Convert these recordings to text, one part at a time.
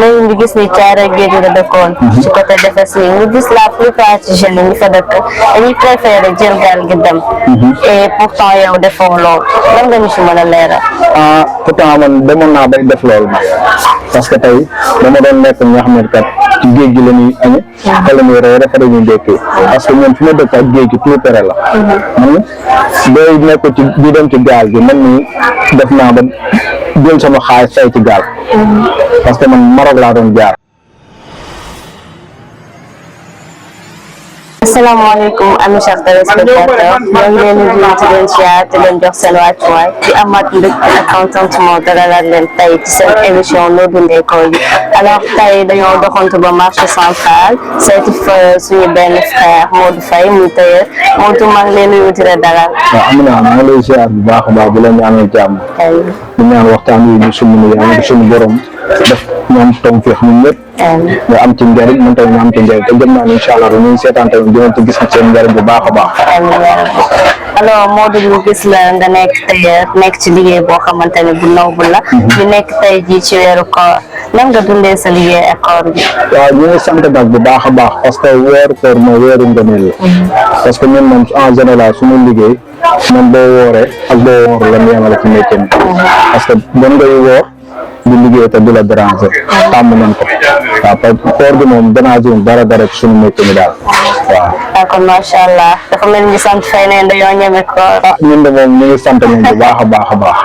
léegi ñu gis ni Thiaroye Géej la dëkkoon. ci côté Defes yi ñu gis la plupart ci jeunes yi ñu fa dëkk dañuy préféré jël gaal gi dem. et pourtant yow defoo lool lan nga ñu si mën a leeral. pourtant man demoon naa bay def loolu parce que tey dama doon nekk ñoo xam ne kat ci géej gi la ñuy añe. fa la ñuy reere fa la ñuy dékkee parce que ñun fi ma dëkk ak géej gi tout près la. booy nekk ci di dem ci gaal gi man nii def naa ba jël sama xaalis fay ci gaal. parce que man Maroc laa doon jaar. asalaamaaleykum ami chers téléspectateurs ñoo ngi leen di nuyu di leen siyaar di leen jox seen wàccuwaay di amaat mbégte ak contentement dalal leen tey ci seen émission noo dundee koor gi alors tey dañoo doxantu ba marché central seeti fa suñu benn frère Modou Faye muy tailleur Modou maa ngi leen di nuyu di la dalal. waaw am naa maa ngi lay siyaar bu baax a baax di la ñaanal jàmm. di ñaan waxtaan wi ñu sumb yàlla suñu borom def ñoom tawfeex ñun ñëpp. nga am ci njëriñ man tamit nga am ci njëriñ te jëm naa ne incha allah dañuy seetaan tamit dinañ ci gis seen njëriñ bu baax a baax. alors Modou ñu gis la nga nekk tailleur nekk ci liggéey boo xamante ne bu noble la. ñu nekk tey jii ci weeru koor nan nga dundee sa liggéey ak koor bi. waaw ñu ngi sant nag bu baax a baax parce que weeru koor mooy weeru ngëneel la. parce que ñun moom en général suñu liggéey man boo wooree ak boo woor la ñu yemale ci métier mi. parce que bon ngay woor di liggéey te du la déranger. tàmm nañ ko waaw parce que koor gi moom déranger wuñ dara ci suñu métier mi daal waaw. d'accord macha allah dafa mel ni sant fay ne dañoo ñeme koor. ñun de moom ñu ngi sant nañ bu baax a baax a baax.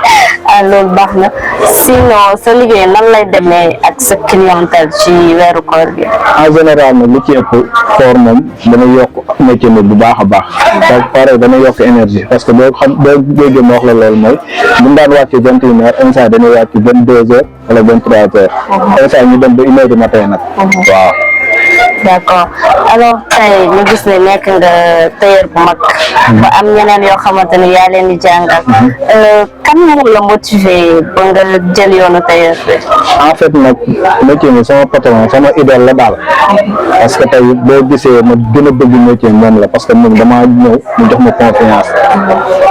loolu baax na sinon sa liggéey nan lay demee ak sa clientèle ci weeru koor gi. en général nag li ci ëpp koor moom dana yokk métier mi bu baax a baax. donc pare dana yokk énergie parce que boo déggee ma wax la loolu mooy bu ñu daan wàcc 21h instant dañuy wàcc 22h wala 23h. instant ñu dem ba 1h du matin nag. waaw. d'accord alors tey ñu gis ne nekk nga tailleur bu mag. ba am ñeneen yoo xamante ne yaa leen di jàngal. kan moo la motivé ba nga jël yoonu tailleur bi. en fait nag métier mi sama patron sama idole la daal parce que tey boo gisee ma gën a bëgg métier moom la parce que moom damaa ñëw mu jox ma confiance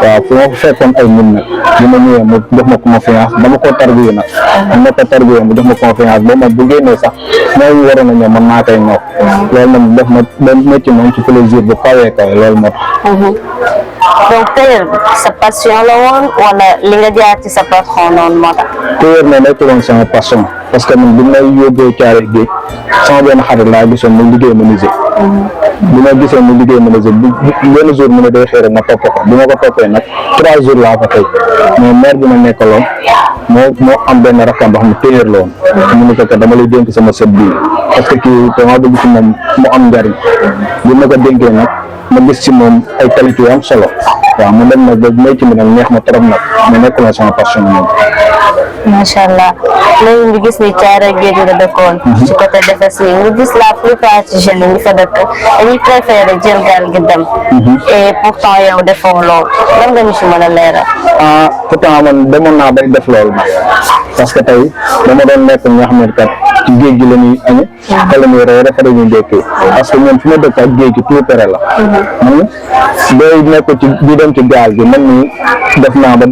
waaw fu ma fekkoon ay nit nag bi ma ñëwee mu jox ma confiance dama ko tarbiye nag dama ko tarbiye mu jox ma confiance ba ma bu génnee sax mooy waroon a ñëw man maa koy ñëw loolu nag def ma benn métier moom ci plaisir bu kawee kawe loolu moo tax. donc tailleur bi sa passion la woon wala li nga jaar ci sa patron noonu moo tax. tailleur na nekk woon sama passion parce que man bi may yóbbee Thiaroye Géej sama benn xarit laa gisoon mu liggéey menuisier. bi ma gisee mu liggéey menuisier benn jour mu ne day xëy rek ma topp ko bi ma ko toppee nag 3 jours laa fa tey mais maire bi ma nekkaloon moo am benn rakkam boo xam ne tailleur la woon. mu ne ko dama lay dénk sama sët bii parce que kii dama bëgg ci moom mu am njariñ bi ma ko dénkee nag ma gis ci moom ay qualité yu am solo waaw mu dem nag ba métier mi nag neex ma trop nag mais nekkul na sama passion moom. macha allah léegi ñu gis ni Thiaroye Géej la dëkkoon. ci côté Defes yi ñu gis la plupart ci jeunes yi ñu fa dëkk dañuy préféré jël gaal gi dem. et pourtant yow defoo lool lan nga ñu si mën a leeral. pourtant man demoon naa bay def loolu parce que tey dama doon nekk ñoo xam ne kat ci géej gi la ñuy añe. fa la ñuy reere fa la ñuy dékkee parce que ñun fi ma dëkk ak géej gi tout près la. booy nekk ci di dem ci gaal gi man nii def naa ba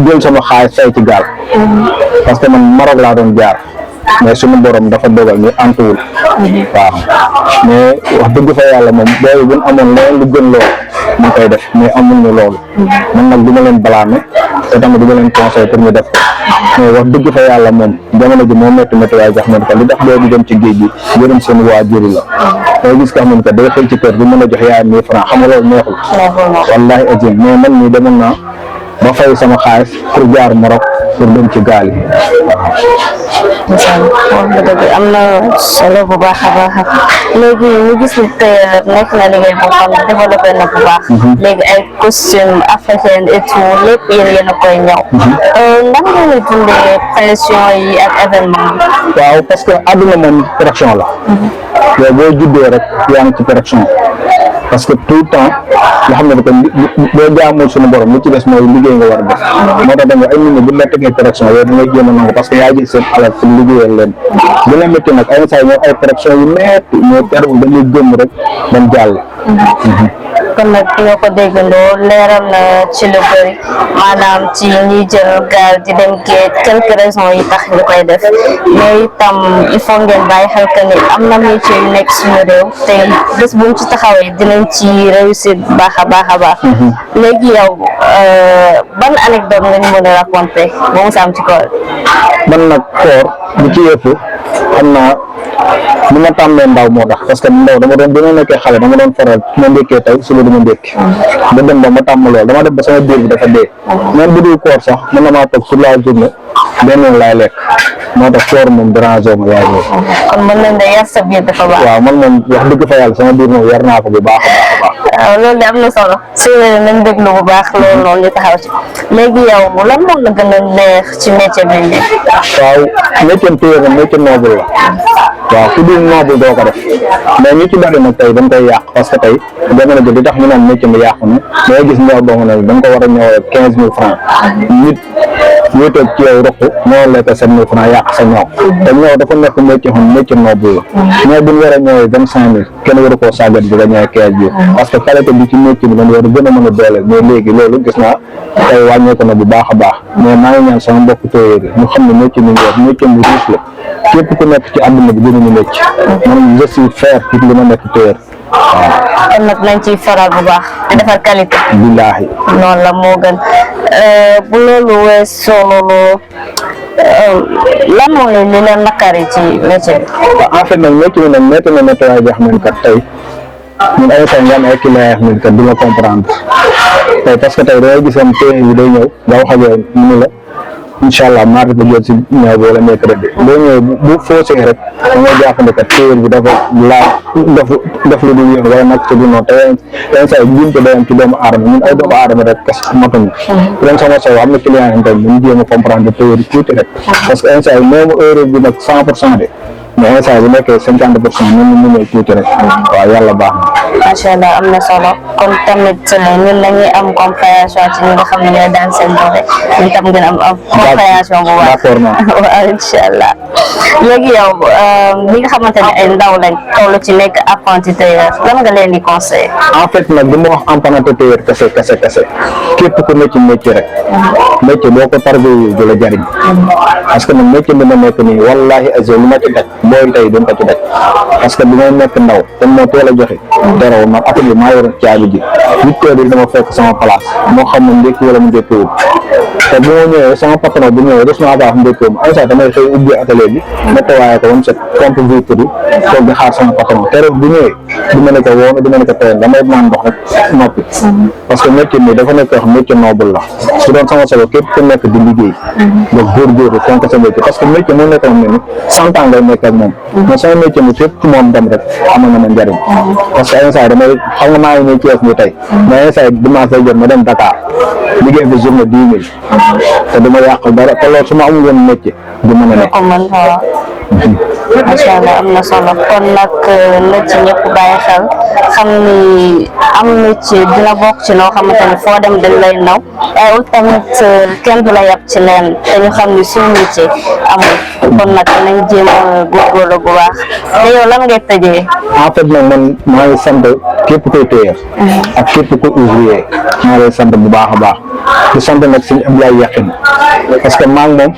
jël sama xaalis fay ci gaal. parce que man Maroc laa doon jaar mais suñu borom dafa dogal ni antuwul. waaw mais wax dëgg fa yàlla moom booy bu ñu amoon leneen lu gën loolu ñu koy def mais amuñu loolu. man nag du ma leen blâmer te tamit du ma leen conseil pour ñu def ko mais wax dëgg fa yàlla moom jamono ji moo métti waaye jox nañ ko li tax boobu dem ci géej gi yërëm seen waajur la. day gis nga xam ne que day xëy ci kër bi mën a jox yaayam 1000 francs xam nga loolu neexul. wallaahi ajim mais man mii demoon naa ba fay sama xaalis pour jaar Maroc pour dem ci gaal yi waaw. am na solo bu baax a baax léegi ñu gis ni tailleur nekk na liggéey boo xam ne développé na bu baax. léegi ay costume africain et tout lépp yéen a koy ñëw. nan nga ñuy dundee pression yi ak événement bi. waaw parce que àdduna moom pression la. yow boo juddee rek yaa ngi ci pression parce que tout le temps nga xam ne que boo jaamul suñu borom li ci des mooy liggéey nga war a def. moo tax dañu ay nit ñi bu la tegee pression yow da ngay jéem a nangu parce que yaa jël seen alal pour liggéeyal leen bu la métti nag ay saa ñoo ay pression yu metti mais terewul dañuy gëm rek dem jàll. kon nag ñoo ko déggandoo leeral na ci lu bëri maanaam ci ñuy jël gaal di dem géej quelques raisons yi tax ñu koy def mais itam il faut ngeen bàyyi xel que ni am na métier yu nekk suñu réew te bés bu ñu ci taxawee dinañ ci réussir baax a baax. léegi yow ban anecdote nga ñu mën a raconter ba mu am ci koor. man nag koor bu ci yëpp xam naa li ma tàmmee ndaw moo tax parce que ndaw dama doon bi ma nekkee xale dama doon faral ma ndékkee tey suba dama ndékki ba dem ba ma tàmm lool dama def ba sama biir bi dafa dee même bu dul koor sax mën na maa toog sur la journée benn yoon laay lekk moo tax koor moom déranger ma yaay moom. kon mën nañ de yar sa biir dafa baax. waaw man moom wax dëgg fa yàlla sama biir moom yar naa ko bu baax a baax. waaw loolu de am na solo su nañ déglu bu baax loolu noonu ñu taxaw ci léegi yow lan moo la gën a neex ci métier bi nii. waaw métier téye ko métier noble la waaw ku dul noble doo ko def mais ñi ci bari nag tey dañ koy yàq parce que tey jamono ji li tax ñu naan métier bi yàqu na da ngay gis ñëw boo xam ne da nga ko war a ñëw 15 000 francs nit wéetoog ci yow roq ñoo lekk 7 000 francs yàq sa ñëw te ñëw dafa nekk métier xam métier noble la ñëw bu ñu war a ñëwee 25 000 kenn waru koo sàggat bi nga ñëwee 15 bi parce que qualité bi ci métier bi dañ war a gën a mën a dooleel mais léegi loolu gis naa tey wàññeeku na bu baax a baax mais maa ngi ñaan sama mbokk téyeer yi ñu xam ne métier bi nga métier bu riche la képp ku nekk ci àdduna bi gënuñu métier man je suis fier ci li ma nekk téyeer waaw. kon nag nañ ciy faral bu baax di defar qualité. billaahi noonu la moo gën bu loolu weesoo lan mooy li leen naqari ci métier bi. en fait nag métier bi nag métti na nettoyage boo xam ne kat tey ñun ay saa nga am ay clients yoo xam ne kat du ma comprendre tey parce que tey da ngay gis am téye bi day ñëw nga wax ak yow mu la incha allah mardi ba jot si ñëw bi wala mercredi boo ñëwee bu faussé rek da ngay jàpp ne kat téye bi dafa def lu dul yoon wala nag ci du noonu te yenn saa yi jiimte day am ci doomu aadama ñun ay doomu aadama rek kes matuñu ren sama sow am na client yi tey ñu jéem a comprendre téye bi tuuti rek parce que yenn saa yi même heure bi nag 100% de mais instant bu nekkee 50% ñun ñu ñëw tuuti rek waaw yàlla baax na. macha allah am na solo kon tamit ñun dañuy am compréhension ci ñi nga xam ne ñooy daan seen doole ñun tam ngeen am compréhension bu baax. d'accord naa waaw incha allah léegi yow ñi nga xamante ne ay ndaw lañ toll ci nekk apprenti tailleur lan nga leen di conseiller. en fait nag du ma wax apprenti tailleur kese képp ku nekk ci métier rek métier boo ko tarbiwee du la jariñ parce que nag métier bi ma nekk nii wallahi azim li ma ci daj booy tey duñ ko ci daj parce que bi may nekk ndaw te moo teel a joxe daraw man atelier bi maa yoroon caabi ji 8 heures yi dama fekk sama place moo xam ne ndékki wala mu ndékkiwul te bu ma ñëwee sama patron bu ñëwee des naa baax ndékkiwul ay saa damay xëy ubbi atelier bi nettoyé ko ba mu set pompe vitre yi toog di xaar sama patron te bu ñëwee du ma ne ko woon du ma ne ko teel damay naan ndox rek noppi parce que métier mi dafa nekk wax métier noble la su doon sama solo képp ku nekk di liggéey nga góorgóorlu fonk sa métier parce que métier moo nekkoon ne ni 100 ans ngay nekk ak moom mais sama métier mi fépp fu moom dem rek amal na ma njëriñ parce que instant damay xam nga maa ngi nii Thiès ni tey mais instant dimanche lay jot ma dem Dakar liggéey bi journée 10 000 te dama yàq dara te loolu su ma amul woon métier du mën a nekk. macha allah am na solo kon nag na ci ñëpp bàyyi xel xam ni am métier dina bokk ci loo xamante ni foo dem dañ lay naw waaye tamit kenn du la yab ci leen te ñu xam ni suñu métier amul kon nag nañ jéem a góorgóorlu bu baax te yow lan ngay tëjee. en fait nag man maa ngi sant képp koy téyeer ak képp koy ouvrier maa ngi sant bu baax a baax di sant nag suñu Ablaye Yaqin parce que maa ngi moom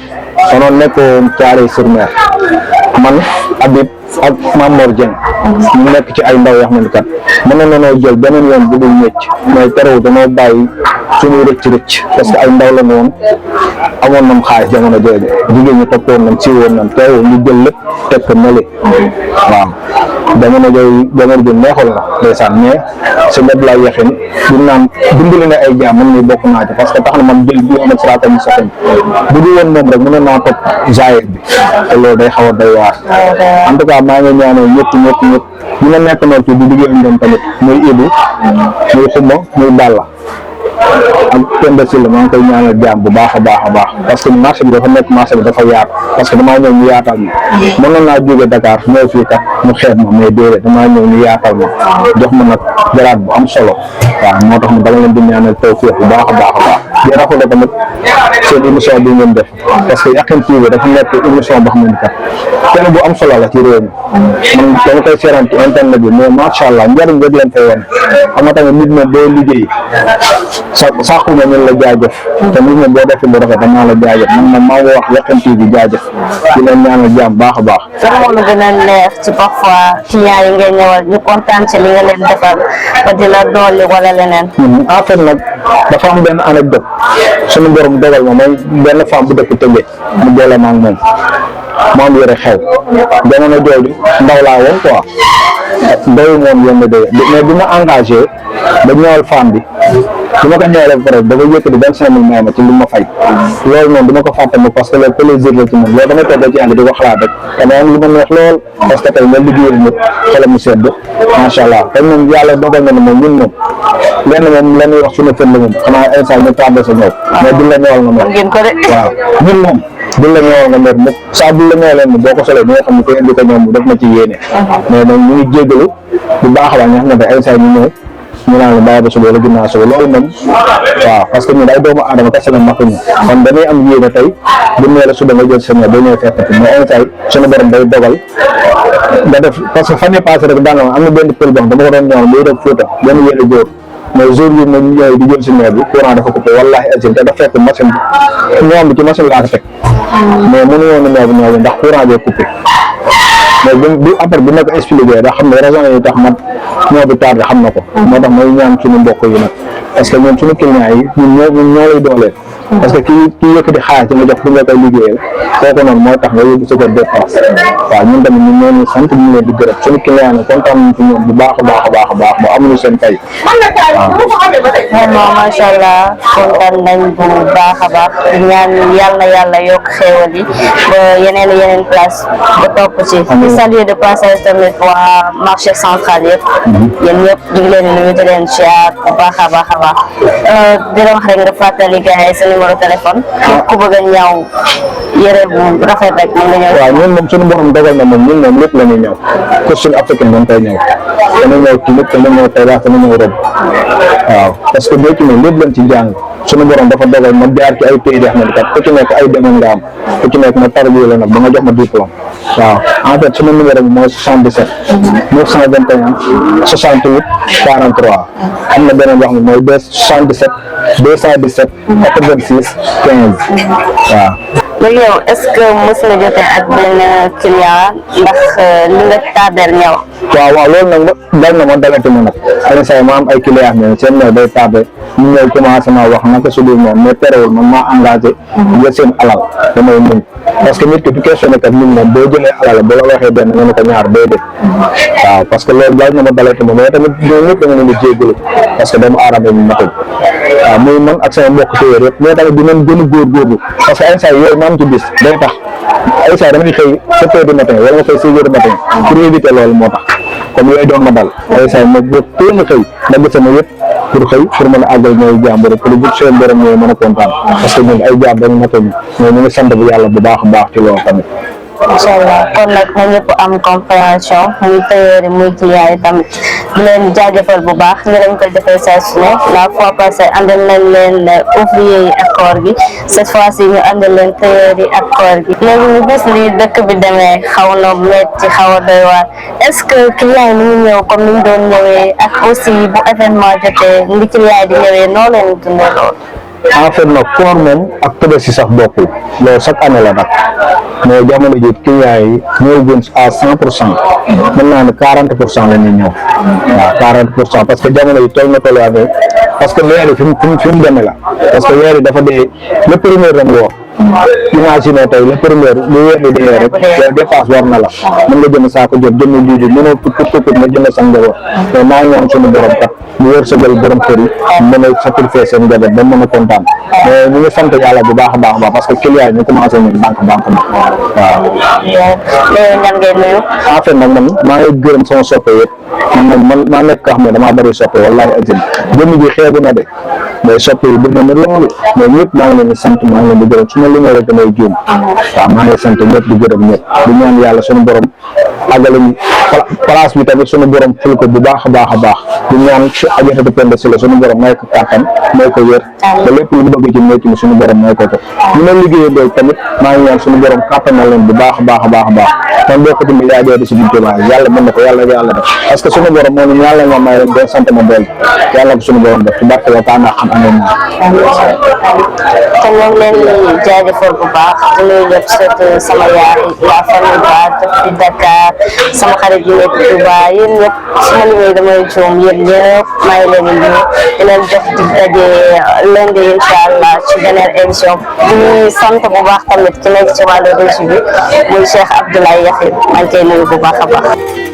danoo nekkoon Thiaroye-sur-Mer man Habib ak Mamor Dieng ñu nekk ci ay ndaw yoo xam ne kat mën nañoo jël beneen yoon bu dul ñëcc mais terewul dañoo bàyyi suñuy rëcc parce que ay ndaw la woon amoon nañ xaalis jamono jooju jigéen ñi toppoon nañ si woon nañ teewul ñu jël lépp teg ko nële waaw jamono jooju jamono ji neexul na ndeysaan mais su lépp laa yexin du naan dimbali na ay jaam man mi bokk naa ci parce que tax na man jël bi yoon ak siraatal mustaqiim bu du woon moom rek mënoon naa topp jaayir bi te loolu day xaw a doy waar en tout cas maa ngi ñaanal ñëpp ñu nga nekk noonu ci di liggéey ak ñoom tamit muy Ibou muy Xuma muy Balla ak Penda Sylla maa ngi koy ñaanal jaam bu baax a baax parce que marché bi dafa nekk marché bi dafa yaatu parce que damaa ñëw ñu yaatal ma mënoon naa jóge Dakar ñëw fii kat mu xeeb ma mais déedéet damaa ñëw ñu yaatal ma jox ma nag garaat bu am solo waaw moo tax dama leen di ñaanal tawfiq bu baax a baax di rafetlu tamit seen émission bi ngeen def parce que Yakhine TV dafa nekk émission boo xam ne kat télé bu am solo la ci réew mi man dama koy seetaan ci internet bi mais macha allah njëriñ rek leen fay wane xam nga tamit nit moom boo liggéey saxu na ñu la jaajëf te nit moom boo defee lu rafet damaa la jaajëf man maa ngi wax Yakhine TV jaajëf di leen ñaanal jàmm baax a baax. moo la gën a neex ci parfois client yi ngay ñëwal ñu kontaan ci li nga leen defal ba di la dolli wala leneen. en fait nag dafa am benn anecdote suñu borom dogal ma mooy benn femme bu dëkk Tëngéej mu boole ma ak moom mu am yore xew jamono jooju ndaw laa woon quoi doyu moom yenn doy mais bi ma engagé ba ñëwal femme bi ma ko ñëwalee ba pare dafa yëkkati 25 000 may ma ci li ma fay loolu noonu dama ko fàtte ma parce que le plaisir la ci moom loolu damay toog ci ànd di ko xalaat rek dama am lu ma neex lool parce que tey nga liggéeyal nit xelam mu sedd macha allah te moom yàlla dogal na ne moom ñun moom lenn moom la ñuy wax suñu fën la moom xanaa instant ñu tardé sa ñëw mais duñ la ñëwal nga mer waaw ñun moom duñ la ñëwal nga mer moom saa buñ la ñëwalee moom boo ko solee ñi nga xam ne ko indi ko ñoom def na ci yéene mais nag ñu ngi jégalu bu baax a baax nga xam ne instant ñu ñëw ñu naan la bàyyi ba suba wala ginnaaw suba loolu moom waaw parce que ñun ay doomu aadama kese la matuñu kon dañuy am yéene tey bu nee la suba nga jël sa ñëw ba ñëw fekk mais instant suñu borom day dogal nga def parce que fan yii passé rek daanaka am na benn pël boo xam dama ko doon ñëw muy def Fouta benn yéene jóor mais jour bi ma ñëw di jël si ñebe bi courant dafa coupé wallaahi agent te dafa fekk machine bi ñoom bi ci machine laa ko teg mais mënu woon na ñëw bi ndax courant bee coupé mais bi après bi ma ko expliqué da xam ne raison yi tax man ñoo bi tardé xam na ko moo tax may ñaan suñu mbokk yi nag parce que ñun suñu client yi ñun ñoo lay dooleel parce que kii yëkkati xaalis nga jox ku nga koy liggéeyal kooku noonu moo tax nga yóbbu sa kër dépense waaw ñun tamit ñun ñoo ñu sant ñu leen di gërëm suñu client yi kontaan nañ ci ñoom bu baax a baax a baax a baax ba amuñu seen fay waaw vraiment macha allah kontaan nañ bu baax a baax ñaan yàlla yokk xéewal yi ba yeneen place ba topp ci di saluer de passage tamit waa marché central yëpp yéen ñëpp ñu ngi leen di nuyu di leen ziar bu baax a baax a baax di la wax rek nga fàttali gars yi numéro téléphone ku bëgg a ñëw yére bu rafet rek mën nga ñëw. waaw ñun moom suñu borom dogal na moom ñun moom lépp la ñuy ñëw costume africain dañ koy ñëw dana ñëw kii lépp dana ñëw tailleur dana ñëw robe waaw parce que boo ci ne lépp lañ ci jàng suñu borom dafa dogal ma jaar ci ay pays yoo xam ne kat ku ci nekk ay demoon nga am ku ci nekk ma tarbiyu la nag ba nga jox ma diplôme waaw en fait suñu numéro bi mooy 77 921 68 43 am na beneen boo xam ne mooy 77 217 86 15 waaw. léegi yow est-ce que mos nga jotee ak benn client ndax li nga tardel ñëw. waaw loolu nag dal na ma dalati ma nag yenn saa yi ma am ay client ne seen ñëw day tardé ñu ñëw commencé naa wax naka su dul noonu mais terewul man maa engagé jël seen alal damay muñ parce que nit ki du questionné kat nit moom boo jëlee alal boo la waxee benn nga ne ko ñaar day def waaw parce que loolu dal na ma dalati ma mais tamit ñoom ñëpp da nga leen di jégalu parce que doomu aadama ñu matul waaw muy man ak sama mbokk téyéer yëpp mais tamit dinañ gën a góorgóorlu parce que ay saa yooyu ma am ci bis day tax ay saa damay xëy 7 heures du matin wala nga xëy 6 heures du matin pour éviter loolu moo tax comme yooyu doon ma dal ay saa ma ba teel a xëy dagg sama yëpp pour xëy pour mën a àggal ñooy jàmbur pour bu seen borom ñooy mën a kontaan parce que ñun ay jàmm dañ matuñu mais ñu ngi sant bu yàlla bu baax a baax ci loolu tamit. incha allah kon nag na ñëpp am compréhension muy tailleur yi muy client yi tamit di leen jaajëfal bu baax ñu lañ koy defee saa su ne la fois passée andal nañ leen ouvrier yi ak koor gi cette fois ci ñu andal leen tailleur yi ak koor gi léegi ñu gis ni dëkk bi demee xaw na metti xaw a doy waar est-ce que client yi ni ñu ñëw comme ni ñu doon ñëwee ak aussi bu événement jotee ni client yi di ñëwee noo leen dundee loolu. en fait nag koor moom ak Tabaski sax bokkul loolu chaque année la nag mais jamono ji client yi ñoo gën à 100% mën naa ne 40% la ñuy ñëw waaw 40% parce que jamono yi toll na tolluwaatee parce que weer yi fi mu demee la parce que weer yi dafa dee le premier ren woor imagine tey le premier lu weer yi dee rek yow dépasse war na la mën nga jënd saako jot jënd lii mënoo tuuti nga jënd sa njaboot mais maa ngi ñaan suñu borom kat ñu wërsëgal borom kër yi mën a sacrifier seen njaboot ba mën a kontaan mais ñu ngi sant yàlla bu baax a baax parce que client yi ñu commencé ñu banque waaw. ñan ngay nuyu. en fait nag man maa ngi gërëm sama soppe yëpp man maa nekk koo xam ne damaa bëri soppe wallaahi azim jëmm ji xeebu na de mais soppe yi bëgg na loolu mais ñëpp maa ngi leen di sant maa ngi leen di gërëm su ma limee rek damay juum waaw maa ngi sant ñëpp di gërëm ñëpp di ñaan yàlla suñu borom àggale ñu place bi tamit suñu borom ful ko bu baax a baax di ñaan ci Adjaratou Penda Sylla suñu borom may ko kàttan may ko wér ba lépp lu bëgg ci métier mi suñu borom may ko ñu ma liggéeyee doy tamit maa ngi ñaan suñu borom kàttanal leen bu baax a baax man boo ko ci milliardaire si biir jumaa yàlla mën na ko yàlla def parce que suñu borom moo ne ñaan la nga may rek doon sant ma dool yàlla ko suñu borom def ci barke la taa naa xam amoon kon ñoo ngi leen di jaajëfal bu baax di nuyu ñëpp surtout sama yaay la famille ba depuis Dakar sama xarit yi nekk Touba yéen ñëpp su ma limee damay juum yéen ñëpp maa ngi leen di nuyu di leen jox di daje lundi incha allah ci beneen émission di sant bu baax tamit ki nekk ci wàllu régie bi muy Cheikh Abdoulaye Yaxin maa ngi koy nuyu bu baax a baax.